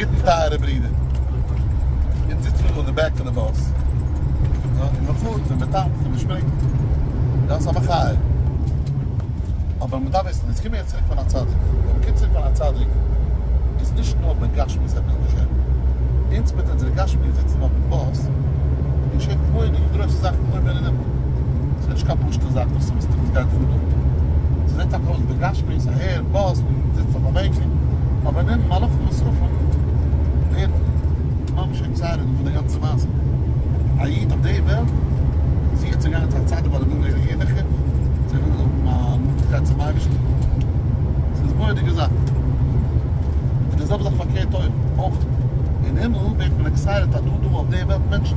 גוטן טייערע ברידער. אונז זיצט מיר דא אין די back פון די באס. און מען פארט און מען טאנצט און מען שפרינגט. דאס איז א מחיה. אבער מען דארף וויסן, אונז קומען יעצט צוריק פון א צדיק. ווען מען קומט צוריק פון א צדיק, איז נישט נאר בגשמיות עפעס געשען. אונז מיט אונזערע גשמיות זיצן אויפן באס, געשעט מורא'דיגע גרויסע זאכן אויבן אין הימל. ס'איז נישט קיין פשוט'ע זאך וואס וואס גייט פאר דא. ס'זעט טאקע אויס בגשמיות אהער, באס, מען זיצט אויף א בענקל, אבער אין מלאכים ושרפים ווערט ממש excited פון די גאנצע מעשה. א איד אויף די וועלט זוכט צו גיין צו א צדיק ווייל ער וויל ווערן ערליכער, צו ער וויל האבן א נאנטקייט צום אייבערשטן. ס'איז מורא'דיגע זאכן. און די זעלבע זאך פארקערט אויך. אויך אין הימל ווערט מען excited אז דא דא אויף די וועלט מענטשן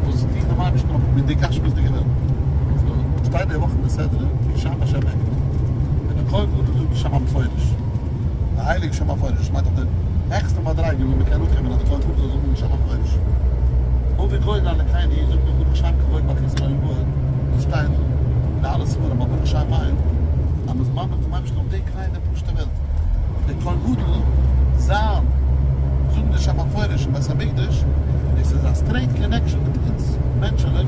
וואס טוען דעם אייבערשטן אויף מיט די גשמיות'דיגע וועלט. so שטייט די וואך אין די סדרה כי שם השם אקרא, און דער כהן גדול זאגט שם המפורש. די הייליגע שם המפורש, דאס מיינט אויף די העכסטע מדריגה ווי מען קען אנקומען אז די כהן גדול זאל זאגן שם המפורש. אבי כהן אלקינו זאגט מען ברוך שם כבוד מלכותו לעולם ועד, דאס שטייט אין אלע ספרים אז ברוך שם מיינט אז מען איז ממליך דעם אייבערשטן אויף די קליינע פשוטע וועלט. דער כהן גדול זיין זאגן די שם המפורש אין בית המקדש, דאס איז א straight connection מיט אונז מענטשעלעך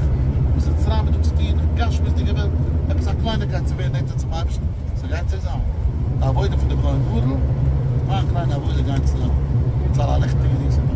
וואס אונז טרייבן דא צו טון אין גשמיות'דיגע וועלט עפעס א קלייניקייט צו ווערן נענטער צום אייבערשטן. ס'גייט צוזאמען. די עבודה פון די כהן גדול, מיין קליינע עבודה גייט צוזאמען. ס'זאל א ליכטיגע זיסע טאג.